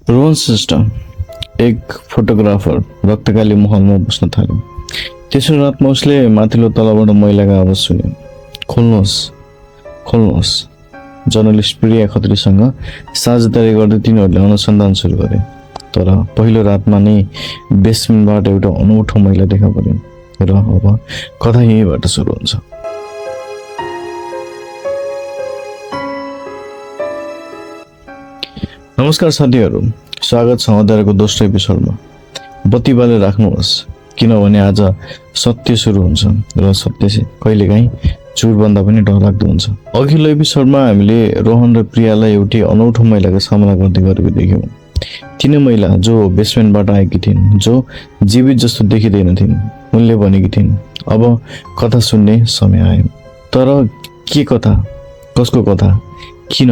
रोहन श्रेष्ठ एक फोटोग्राफर रक्तकाली महलमा बस्न थाल्यो। तेस्रो रातमा उसले माथिल्लो तलबाट महिलाको आवाज सुन्यो, खोल्नुहोस् खोल्नुहोस्। जर्नलिस्ट प्रिया खत्रीसँग साझेदारी गर्दै तिनीहरूले अनुसन्धान सुरु गरे। तर पहिलो रातमा नै बेसमेन्टबाट एउटा अनौठो महिला देखा पर्यो र अब कथा यहीँबाट सुरु हुन्छ। नमस्कार साथीहरू, स्वागत छ अध्यायको दोस्रो एपिसोडमा। बत्ती बालेर राख्नुहोस् किनभने आज सत्य सुरु हुन्छ र सत्य चाहिँ कहिलेकाहीँ झुटभन्दा पनि डरलाग्दो हुन्छ। अघिल्लो एपिसोडमा हामीले रोहन र प्रियालाई एउटी अनौठो महिलाको सामना गर्दै गरेको देख्यौँ। तिनै महिला जो बेसमेन्टबाट आएकी थिइन्, जो जीवित जस्तो देखिँदैनथिन्। उनले भनेकी थिइन्, अब कथा सुन्ने समय आयो। तर के कथा, कसको कथा, किन,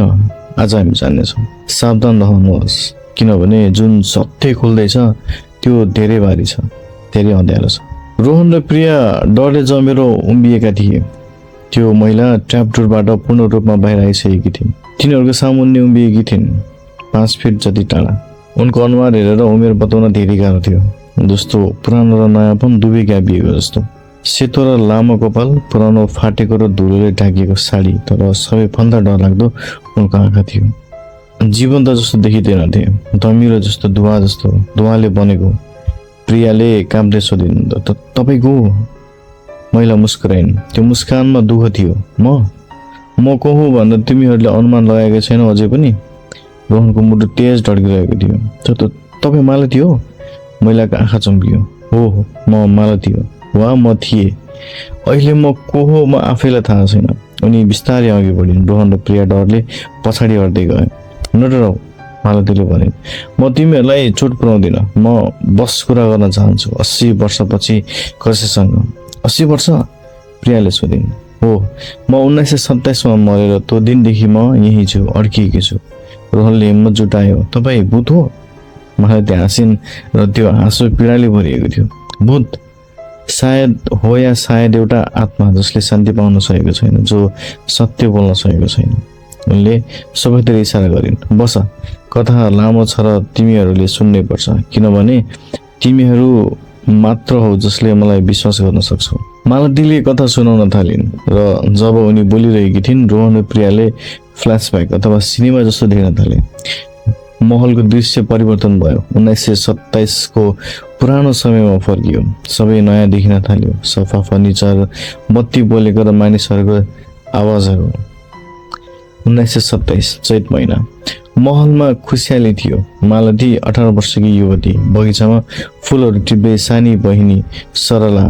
आज हामी जान्नेछौँ। सावधान रहनुहोस् किनभने जुन सत्य खुल्दैछ त्यो धेरै भारी छ, धेरै अँध्यारो छ। रोहन र प्रिया डरले जमेर उम्बिएका थिए। त्यो महिला ट्र्यापडोरबाट पूर्ण रूपमा बाहिर आइसकेकी थिइन्। तिनीहरूको सामुन्ने उम्बिएकी थिइन्, 5 फिट जति टाढा। उनको अनुहार हेरेर उमेर बताउन धेरै गाह्रो थियो। जस्तो पुरानो र नयाँपन दुवै गाभिएको जस्तो। सेतो र लामो कपाल, पुरानो फाटेको र धुलोले ढाकिएको साडी, तर सबैभन्दा डरलाग्दो उनको आँखा थियो। जीवन्त जस्तो देखिँदैनथे, धमिलो जस्तो, धुवाले बनेको। प्रियाले कामले सोधिन्, तपाईँ को? महिला मुस्कुराइन्। त्यो मुस्कानमा दुःख थियो। म को हो भनेर तिमीहरूले अनुमान लगाएको छैनौ अझै पनि? रोहनको मुटु तेज ढड्किरहेको थियो। तपाईँ मालती हो? महिलाको आँखा चम्कियो। हो, म मालती हो। वा म थिएँ। अहिले म को हो म आफैलाई थाहा छैन। उनी बिस्तारै अघि बढिन्। रोहन र प्रिया डरले पछाडि हट्दै गए। नडराऊ, मालतीले भनिन्, म तिमीहरूलाई चोट पुर्याउँदिन। म बस कुरा गर्न चाहन्छु 80 वर्षपछि कसैसँग। 80 वर्ष? प्रियाले सोधिन्। हो, म 1927मा मरेर त्यो दिनदेखि म यहीँ छु, अड्किएकी छु। रोहनले हिम्मत जुटायो। तपाईँ भूत हो? मालती हाँसिन् र त्यो हाँसो पीडाले भरिएको थियो। भूत? सायद हो, या सायद एउटा आत्मा जसले शान्ति पाउन सकेको छैन, जो सत्य बोल्न सकेको छैन। उनले सबैतिर इसारा गरिन्। बस, कथा लामो छ र तिमीहरूले सुन्नै पर्छ, किनभने तिमीहरू मात्र हो जसले मलाई विश्वास गर्न सक्छौ। मालतीले कथा सुनाउन थालिन् र जब उनी बोलिरहेकी थिइन्, रोहन र प्रियाले फ्ल्यासब्याक अथवा सिनेमा जस्तो देख्न थाले। महलको दृश्य परिवर्तन भयो। 1927 को पुरानो समयमा फर्कियो। सबै नयाँ देखिन थाल्यो। सफा फर्निचर, बत्ती बोलेको र मानिसहरूको आवाजहरू। 1927 चैत महिना। महलमा खुसियाली थियो। मालती 18 वर्षकी युवती, बगैँचामा फुलहरू टिप्दै। सानी बहिनी सरला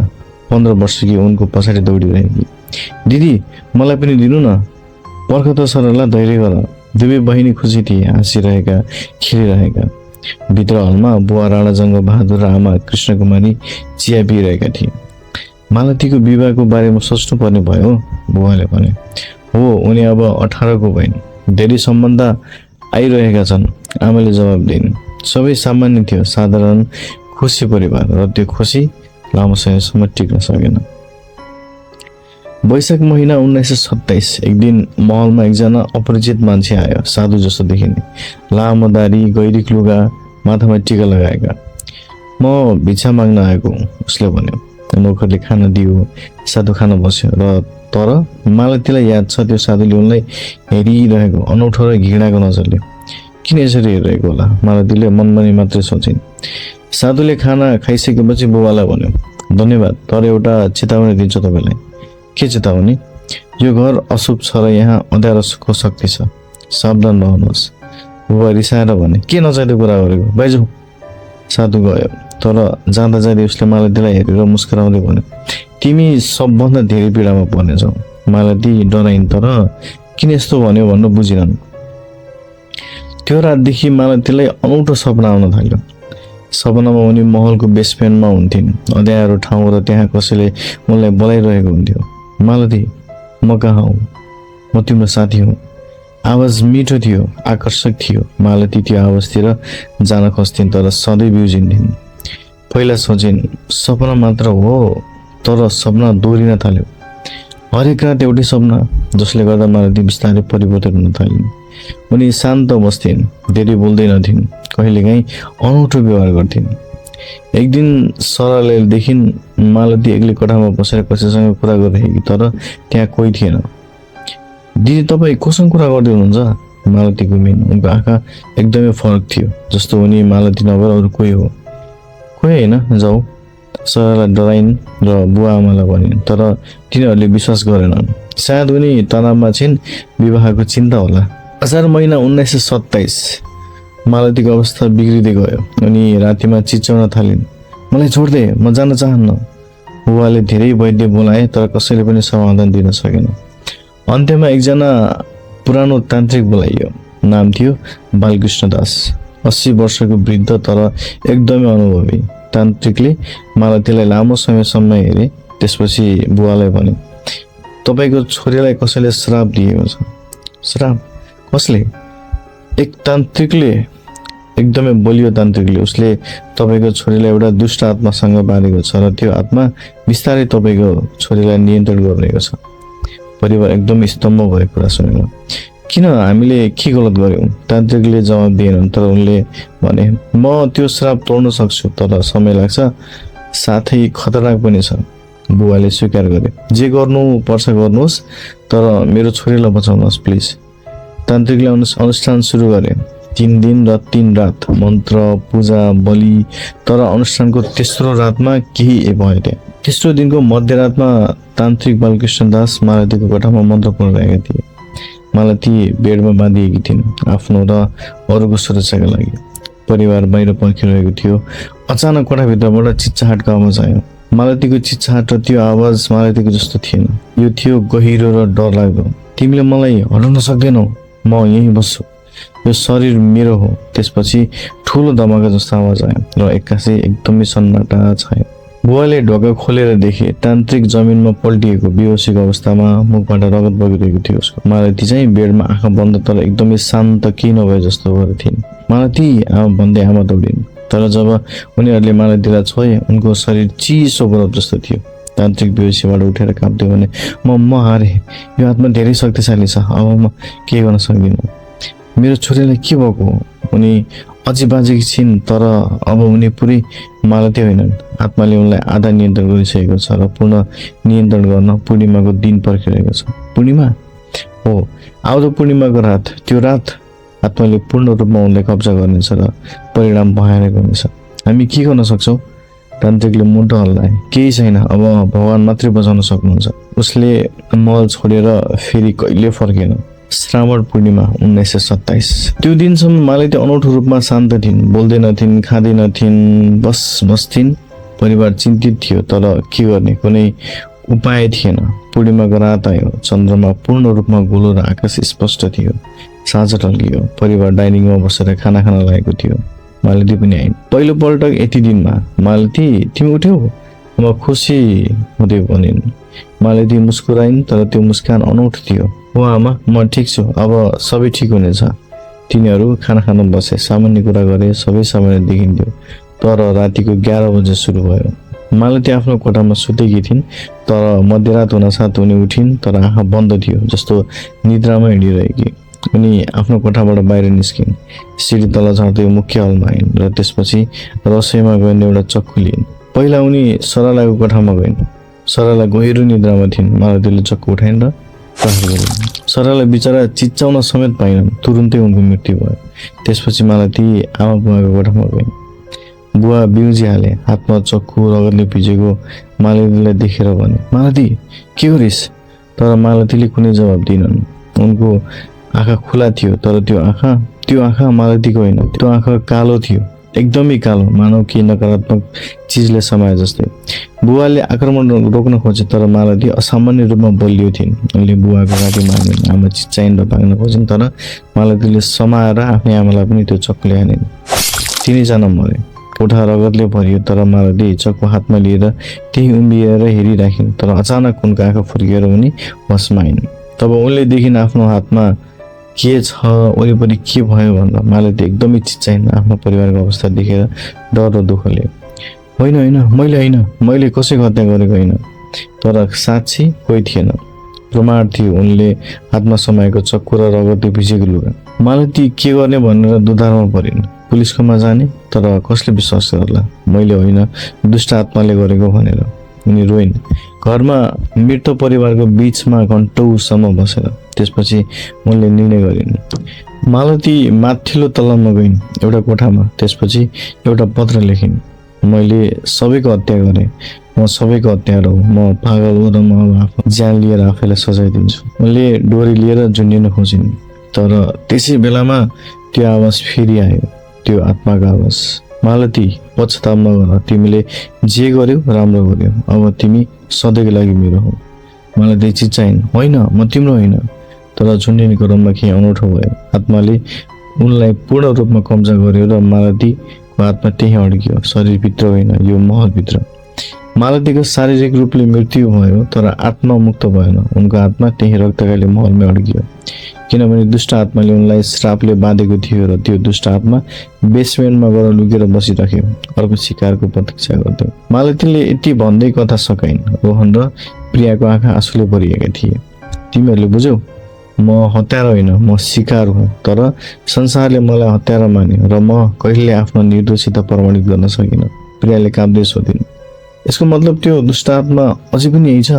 15 वर्षकी उनको पछाडि दौडिरहेकी। दिदी, मलाई पनि दिनु न। पर्ख त सरला, धैर्य गर। दुवै बहिनी खुसी थिए, हाँसिरहेका, खेलिरहेका। भित्र हलमा बुवा राणा जङ्ग बहादुर र आमा कृष्णकुमारी चिया पिइरहेका थिए। मालतीको विवाहको बारेमा सोच्नु पर्ने भयो, बुवाले भने। हो, उनी अब 18 को भइन्। धेरै सम्बन्ध आइरहेका छन्, आमाले जवाब दिइन्। सबै सामान्य थियो, साधारण खुसी परिवार, र त्यो खुसी लामो समयसम्म टिक्न सकेन। वैशाख महिना 1927। एक दिन महलमा एकजना अपरिचित मान्छे आयो। साधु जस्तो देखिने, लामो दारी, गैरिक लुगा, माथामा टिका लगाएका। म भिक्षा माग्न आएको, उसले भन्यो। नोकरले खाना दियो। साधु खान बस्यो। र तर मालतीलाई याद छ, त्यो साधुले उनलाई हेरिरहेको अनौठो र घृणाको नजरले। किन यसरी हेरिरहेको होला, मालतीले मनमा नै मात्रै सोचिन्। साधुले खाना खाइसकेपछि बुबालाई भन्यो, धन्यवाद, तर एउटा चेतावनी दिन्छु तपाईँलाई। के चेतावनी? यो घर अशुभ छ र यहाँ अँध्यारोको शक्ति छ, सावधान रहनुहोस्। बुबा रिसाएर भने, के नचाहिँदो कुरा गरेको, बाइजौ। साधु गयो। तर जाँदा जाँदै उसले मालतीलाई हेरेर मुस्कुराउँदै भन्यो, तिमी सबभन्दा धेरै पीडामा पर्नेछौ। मालती डराइन्, तर किन यस्तो भन्यो भन्नु बुझिनन्। त्यो रातदेखि मालतीलाई अनौठो सपना आउन थाल्यो। सपनामा उनी महलको बेसमेन्टमा हुन्थिन्, अँध्यारो ठाउँ, र त्यहाँ कसैले उनलाई बोलाइरहेको हुन्थ्यो। मालती, म कहाँ हौ? म तिम्रो साथी हुँ। आवाज मिठो थियो, आकर्षक थियो। मालती त्यो आवाजतिर जान खोज्थिन्, तर सधैँ बिउजिन्थिन्। पहिला सोचिन् सपना मात्र हो, तर सपना दोहोरिन थाल्यो। हरेक रात एउटै सपना, जसले गर्दा मालती बिस्तारै परिवर्तन हुन थालिन्। उनी शान्त बस्थिन्, धेरै बोल्दैनथिन्, कहिलेकाहीँ अनौठो व्यवहार गर्थिन्। एक दिन सरले देखिन् मालती एक्लै कोठामा बसेर कसैसँग कुरा गरिरहेकी, तर त्यहाँ कोही थिएन। दिदी तपाईँ कोसँग कुरा गर्दै हुनुहुन्छ? मालती घुमिन्। उनको आँखा एकदमै फरक थियो, जस्तो उनी मालती नभएर अरू कोही हो। कोही होइन, जाऊ, सरलाई डराइन् र बुवा आमालाई भनिन्, तर तिनीहरूले विश्वास गरेनन्। सायद उनी तनावमा छिन्, विवाहको चिन्ता होला। असार महिना 1927 मालतीको अवस्था बिग्रिँदै गयो। उनी रातिमा चिच्याउन थालिन्, मलाई छोड्दे, म जान चाहन्न। बुवाले धेरै वैद्य बोलाए, तर कसैले पनि समाधान दिन सकेन। अन्त्यमा एकजना पुरानो तान्त्रिक बोलाइयो। नाम थियो बालकृष्ण दास। 80 वर्षको वृद्ध, तर एकदमै अनुभवी। तान्त्रिकले मालतीलाई लामो समयसम्म हेरे, त्यसपछि बुवालाई भने, तपाईँको छोरीलाई कसैले श्राप दिएको छ। श्राप? कसले? एक तान्त्रिकले, एकदमै बलियो तान्त्रिकले। उसले तपाईँको छोरीलाई एउटा दुष्ट आत्मासँग बाँधेको छ र त्यो आत्मा बिस्तारै तपाईँको छोरीलाई नियन्त्रण गरिरहेको छ। परिवार एकदम स्तम्भ भएको कुरा सुनेर, किन हामीले के गलत गर्यौँ? तान्त्रिकले जवाब दिएनन्, तर उनले भने, म त्यो श्राप तोड्न सक्छु, तर समय लाग्छ, साथै खतरनाक पनि छ। बुवाले स्वीकार गरे, जे गर्नु पर्छ गर्नुहोस्, तर मेरो छोरीलाई बचाउनुहोस् प्लिज। तान्त्रिकले अनुष्ठान सुरु गरे। 3 दिन र 3 रात मन्त्र, पूजा, बलि। तर अनुष्ठानको तेस्रो रातमा केही भएन। तेस्रो दिनको मध्यरातमा तान्त्रिक बालकृष्ण दास मालतीको कोठामा मन्त्र पढिरहेका थिए। मालती बेडमा बाँधिएकी थिइन्, आफ्नो र अरूको सुरक्षाका लागि। परिवार बाहिर पर्खिरहेको थियो। अचानक कोठाभित्रबाट चिच्चाहाटको आवाज आयो। मालतीको चिच्चाहाट र त्यो आवाज मालतीको जस्तो थिएन। यो थियो गहिरो र डरलाग्दो। तिमीले मलाई हटाउन सक्दैनौ, म यहीँ बस्छु, यो शरीर मेरो हो। त्यसपछि ठुलो धमाका जस्तो आवाज आयो र एक्कासी एकदमै सन्नाटा छायो। बुवाले ढोका खोलेर देखे तान्त्रिक जमिनमा पल्टिएको बेहोसीको अवस्थामा, मुखबाट रगत बगिरहेको थियो उसको। मालती चाहिँ बेडमा आँखा बन्द, तर एकदमै शान्त, केही नभए जस्तो भएर थिइन्। मालती, आमा भन्दै आमा दौडिन्, तर जब उनीहरूले मालतीलाई छोए, उनको शरीर चिसो बरफ जस्तो थियो। तान्त्रिक बेहोसीबाट उठेर काँप्दै भने, म हारे, यो आत्मा धेरै शक्तिशाली छ, अब म केही गर्न सक्दिनँ। मेरो छोरीलाई के भएको? उनी अझै बाँचेकी छिन्, तर अब उनी पुरै मालती होइनन्। आत्माले उनलाई आधा नियन्त्रण गरिसकेको छ र पूर्ण नियन्त्रण गर्न पूर्णिमाको दिन पर्खिरहेको छ। पूर्णिमा? हो, आउँदो पूर्णिमाको रात। त्यो रात आत्माले पूर्ण रूपमा उनलाई कब्जा गर्नेछ र परिणाम भयानक हुनेछ। हामी के गर्न सक्छौँ? तान्त्रिकले मुटु हल्लाए। केही छैन, अब भगवान मात्रै बचाउन सक्नुहुन्छ। उसले महल छोडेर फेरि कहिले फर्केन। श्रावण पूर्णिमा 1927। त्यो दिनसम्म मालती अनौठो रूपमा शान्त थिइन्, बोल्दैनथिन्, खाँदैनथिन्, बस्थिन्। परिवार चिन्तित थियो, तर के गर्ने, कुनै उपाय थिएन। पूर्णिमाको रात आयो। चन्द्रमा पूर्ण रूपमा गोलो र आकाश स्पष्ट थियो। साँझ टल्कियो। परिवार डाइनिङमा बसेर खाना खान लागेको थियो। मालती पनि आइन्। पहिलोपल्ट यति दिनमा, मालती तिमी उठ्यौ? म खुसी हुँदै भनिन्। मालती मुस्कुराइन्, तर त्यो मुस्कान अनौठो थियो। हो आमा, म ठिक छु, अब सबै ठिक हुनेछ। तिनीहरू खाना खान बसे। सामान्य कुरा गरे, सबै सामान्य देखिन्थ्यो। तर रातिको 11 बजे सुरु भयो। मालती आफ्नो कोठामा सुतेकी थिइन्, तर मध्यरात हुनसाथ उनी उठिन्, तर आँखा बन्द थियो, जस्तो निद्रामा हिँडिरहेकी। उनी आफ्नो कोठाबाट बाहिर निस्किन्, सिडी तल झर्दै मुख्य हलमा आइन् र त्यसपछि रसोईमा गइन् एउटा चक्कु लिइन्। पहिला उनी सरलाको कोठामा गइन्। सरला गहिरो निद्रामा थिइन्। मालतीले चक्कु उठाइन् र प्रहार गरिन्। सरला बिचरा चिच्चाउन समेत पाइनन्। तुरुन्तै उनको मृत्यु भयो। त्यसपछि मालती आमा बुवाको कोठामा गइन्। बुवा बिउजिहाले। हातमा चक्कु, रगतले भिजेको मालतीलाई देखेर भने, मालती के गरिस्? तर मालतीले कुनै जवाब दिएनन्। उनको आँखा खुला थियो, तर त्यो आँखा मालतीको होइन। त्यो आँखा कालो थियो, एकदमै कालो, मानव कि नकारात्मक चिजले समाए जस्तै। बुवाले आक्रमण रोक्न खोजे, तर मालती असामान्य रूपमा बलियो थिइन्। उनले बुवाको घाँटी मार्निन्। आमा चिच्चाइन् र भाग्न खोजिन्, तर मालतीले समाएर आफ्नै आमालाई पनि त्यो चक्कुले हानिन्। तिनैजना मरे। कोठा रगतले भरियो, तर मालती चक्कु हातमा लिएर त्यही उम्बिएर हेरिराखिन्। तर अचानक उनको आँखा फुर्किएर उनी होसमा आइन्। तब उनले देखिन् आफ्नो हातमा के छ, वरिपरि के भयो भनेर। मालती एकदमै चिच्चाइन्। आफ्नो परिवारको अवस्था देखेर डर र दुःखले, मैले कसैको हत्या गरेको होइन। तर साक्षी कोही थिएन, प्रमाण थियो। उनले हातमा समाएको चक्कु र रगतले भिजेको लुगा। मालती के गर्ने भनेर दुधारमा परिन्। पुलिसकोमा जाने, तर कसले विश्वास गर्ला मैले होइन दुष्ट आत्माले गरेको भनेर। उनी रोइन्। घरमा मृत परिवारको बीचमा घन्टौसम्म बसेर। त्यसपछि उनले निर्णय गरिन्। मालती माथिल्लो तल्लामा गइन्, एउटा कोठामा। त्यसपछि एउटा पत्र लेखिन्। मैले सबैको हत्या गरेँ, म सबैको हत्यारा हो, म पागल हो र म अब ज्यान लिएर आफैलाई सजाइदिन्छु। उनले डोरी लिएर झुन्डिन खोजिन्, तर त्यसै बेलामा त्यो आवाज फेरि आयो, त्यो आत्माको आवाज। मालती पछताव नगर, तिमीले जे गर्यौ राम्रो गर्यौ, अब तिमी सधैँको लागि मेरो हो। मालती चिच्चाइन्, होइन म तिम्रो होइन। तर झुन्डिने क्रममा केही अनौठो भयो। आत्माले उनलाई पूर्ण रूपमा कब्जा गर्यो र मालतीको आत्मा त्यही अड्कियो, शरीरभित्र होइन, यो महलभित्र। मालतीको शारीरिक रूपले मृत्यु भयो, तर आत्मा मुक्त भएन। उनको आत्मा त्यही रक्तकाली महलमै अड्कियो, किनभने दुष्ट आत्माले उनलाई श्रापले बाँधेको थियो र त्यो दुष्ट आत्मा बेसमेन्टमा गएर लुकेर बसिराख्यो, अर्को शिकारको प्रतीक्षा गर्थ्यो। मालतीले यति भन्दै कथा सकाइन्। रोहन र प्रियाको आँखा आँसुले भरिएका थिए। तिमीहरूले बुझ्यौ, म हत्यारा होइन, म शिकार हो, तर संसारले मलाई हत्यारा मान्यो र म कहिले आफ्नो निर्दोषिता प्रमाणित गर्न सकिनँ। प्रियाले काँप्दै सोधिन्, यसको मतलब त्यो दुष्ट आत्मा अझै पनि यही छ?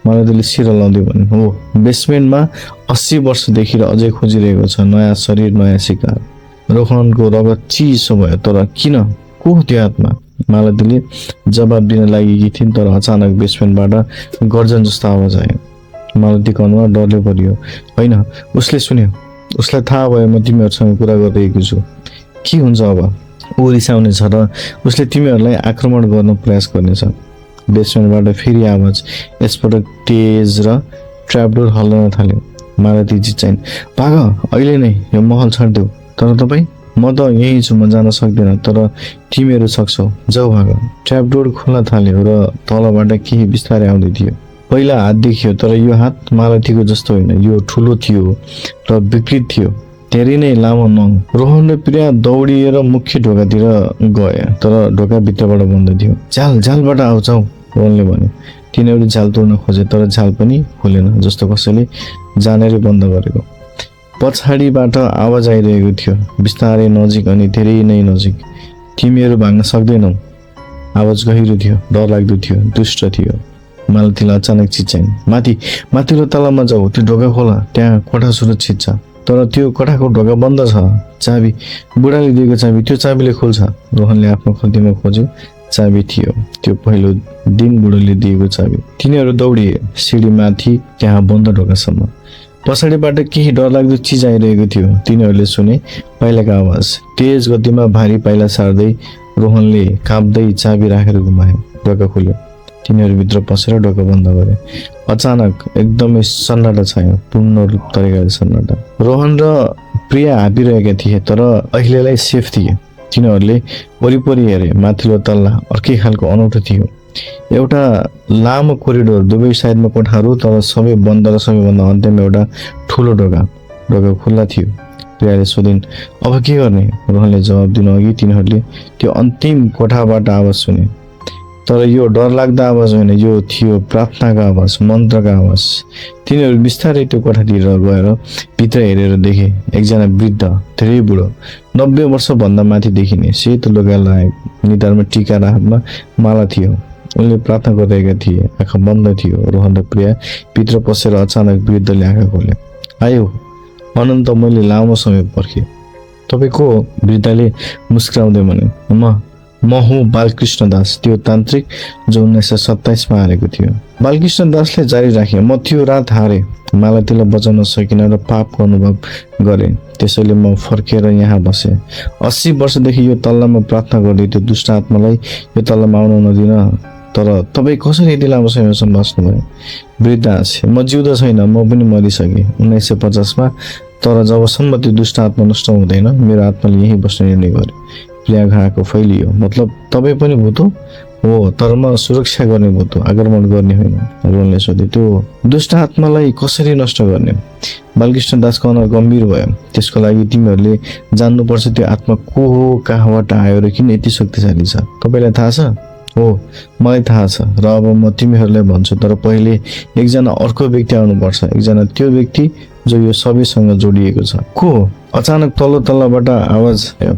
मालतीले शिर लाउँदै भने, हो, बेसमेन्टमा 80 वर्षदेखि अझै खोजिरहेको छ, नयाँ शरीर, नयाँ शिकार। रोहनको रगत चिसो भयो। तर किन? को हो त्यो आत्मा? मालतीले जवाब दिन लागेकी थिइन्, तर अचानक बेसमेन्टबाट गर्जन जस्तो आवाज आयो। मालतीको अनुहार डरले भरियो। होइन, उसले सुन्यो। उसलाई थाहा भयो म तिमीहरूसँग कुरा गरिरहेको छु। के हुन्छ अब? ऊ रिसाउनेछ र उसले तिमीहरूलाई आक्रमण गर्न प्रयास गर्नेछ। बेसमेन्टबाट फेरि आवाज, यसपटक तेज र ट्र्यापडोर हल्लन थाल्यो। मालती चिच्चाइन्, भाग अहिले नै, यो महल छाड्देऊ। तर तपाईँ? म त यहीँ छु, म जान सक्दिनँ, तर तिमीहरू सक्छौ, जाऊ भाग। ट्र्यापडोर खुल्न थाल्यो र तलबाट केही बिस्तारै आउँदै थियो। पहिला हात देखियो, तर यो हात मालतीको जस्तो होइन, यो ठुलो थियो र विकृत थियो, धेरै नै लामो नङ। रोहन र प्रिया दौडिएर मुख्य ढोकातिर गए, तर ढोका भित्रबाट बन्द थियो। झालबाट आऊ, जाऊ, रोहनले भन्यो। तिनीहरू झाल तोड्न खोजे, तर झाल पनि खोलेन, जस्तो कसैले जानेरै बन्द गरेको। पछाडिबाट आवाज आइरहेको थियो, बिस्तारै नजिक अनि धेरै नै नजिक। तिमीहरू भाग्न सक्दैनौ। आवाज गहिरो थियो, डरलाग्दो थियो, दुष्ट थियो। मालतीले अचानक चिच्चाइन्, माथिल्लो तलामा जाऊ, त्यो ढोका खोला, त्यहाँ कोठा सुरक्षित छ। तर त्यो कोठाको ढोका बन्द छ। चाबी, बुढाले दिएको चाबी, त्यो चाबीले खोल्छ। रोहनले आफ्नो खल्तीमा खोज्यो, चाबी थियो, त्यो पहिलो दिन बुढाले दिएको चाबी। तिनीहरू दौडिए सिडीमाथि, त्यहाँ बन्द ढोकासम्म। पछाडिबाट केही डरलाग्दो चिज आइरहेको थियो। तिनीहरूले सुने पाइलाको आवाज। तेज गतिमा भारी पाइला सार्दै रोहनले काँप्दै चाबी राखेर घुमायो। ढोका खुल्यो। तिनीहरू भित्र पसेर ढोका बन्द गरे। अचानक एकदमै सन्नाटा छायो, पूर्ण रूप तरिकाले सन्नाटा। रोहन र प्रिया हाँपिरहेका थिए, तर अहिलेलाई सेफ थिए। तिनीहरूले वरिपरि हेरे। माथिल्लो तल्ला अर्कै खालको अनौठो थियो। एउटा लामो कोरिडोर, दुवै साइडमा कोठाहरू, तर सबै बन्द र सबैभन्दा अन्त्यमा एउटा ठुलो ढोका। ढोका खुल्ला थियो। प्रियाले सोधिन्, अब के गर्ने? रोहनले जवाब दिनु अघि तिनीहरूले त्यो अन्तिम कोठाबाट आवाज सुने। तर यो डरलाग्दो आवाज होइन, यो थियो प्रार्थनाको आवाज, मन्त्रको आवाज। तिनीहरू बिस्तारै त्यो कोठातिर गएर भित्र हेरेर देखे एकजना वृद्ध, धेरै बुढो, 90 वर्षभन्दा माथि देखिने, सेतो लुगा लगाएको, निधारमा टीका र हातमा माला थियो। उनले प्रार्थना गरिरहेका थिए, आँखा बन्द थियो। रोहन र प्रिया भित्र पसेर अचानक वृद्धले आँखा खोले। आयो अनन्त, मैले लामो समय पर्खेँ। तपाईँ को? वृद्धले मुस्कुराउँदै भन्यो, म हुँ बालकृष्ण दास, त्यो तान्त्रिक जो 1927 मा हारेको थियो। बालकृष्ण दासले जारी राखे, म त्यो रात हारेँ, मालतीलाई बचाउन सकिनँ र पापको अनुभव गरेँ, त्यसैले म फर्केर यहाँ बसेँ। 80 वर्षदेखि यो तल्लामा प्रार्थना गर्दै त्यो दुष्ट आत्मालाई यो तल्लामा आउन नदिन। तर तपाईँ कसरी यति लामो समयसम्म बस्नुभयो? वृद्ध हाँसे, म जिउँदो छैन, म पनि मरिसकेँ 1950 मा, तर जबसम्म त्यो दुष्ट आत्मा नष्ट हुँदैन मेरो आत्माले यहीँ बस्ने निर्णय गर्यो। प्रिया घाँको फैलियो, मतलब तपाईँ पनि भूत हो? तर म सुरक्षा गर्ने भूत हो, आक्रमण गर्ने होइन। रोहनले सोधे, त्यो दुष्ट आत्मालाई कसरी नष्ट गर्ने? बालकृष्ण दासको अनुहार गम्भीर भयो। त्यसको लागि तिमीहरूले जान्नुपर्छ त्यो आत्मा को हो, कहाँबाट आयो र किन यति शक्तिशाली छ। तपाईँलाई थाहा छ? हो, मलाई थाहा छ, र अब म तिमीहरूलाई भन्छु, तर पहिले एकजना अर्को व्यक्ति आउनुपर्छ, एकजना त्यो व्यक्ति जो यो सबैसँग जोडिएको छ। को? अचानक तल्लो तल्लाबाट आवाज आयो,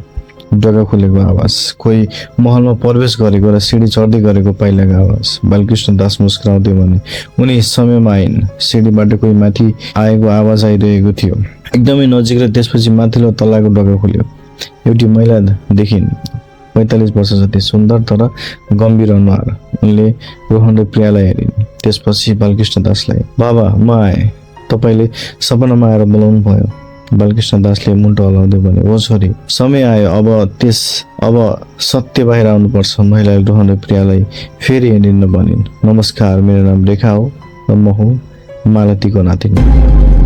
ढोका खुलेको आवाज, कोही महलमा प्रवेश गरेको र सिडी चढ्दै गरेको पाइलाको आवाज। बालकृष्ण दास मुस्कुराउँदै भने, उनी समयमा आइन्। सिडीबाट कोही माथि आएको आवाज आइरहेको थियो, एकदमै नजिक, र त्यसपछि माथिल्लो तल्लाको ढोका खुल्यो। एउटी महिला देखिन्, 45 वर्ष जति, सुन्दर तर गम्भीर अनुहार। उनले रोहन र प्रियालाई हेरिन्, त्यसपछि बालकृष्ण दासलाई। बाबा, म आएँ, तपाईँले सपनामा आएर बोलाउनु भयो। बालकृष्ण दासले मुन्टो हल्लाउँदै भने, हो छोरी, समय आयो, अब सत्य बाहिर आउनुपर्छ। महिलाले रोहन र प्रियालाई फेरि हेरिन्न भनिन्। नमस्कार, मेरो नाम रेखा हो र म हुँ मालतीको नातिनी।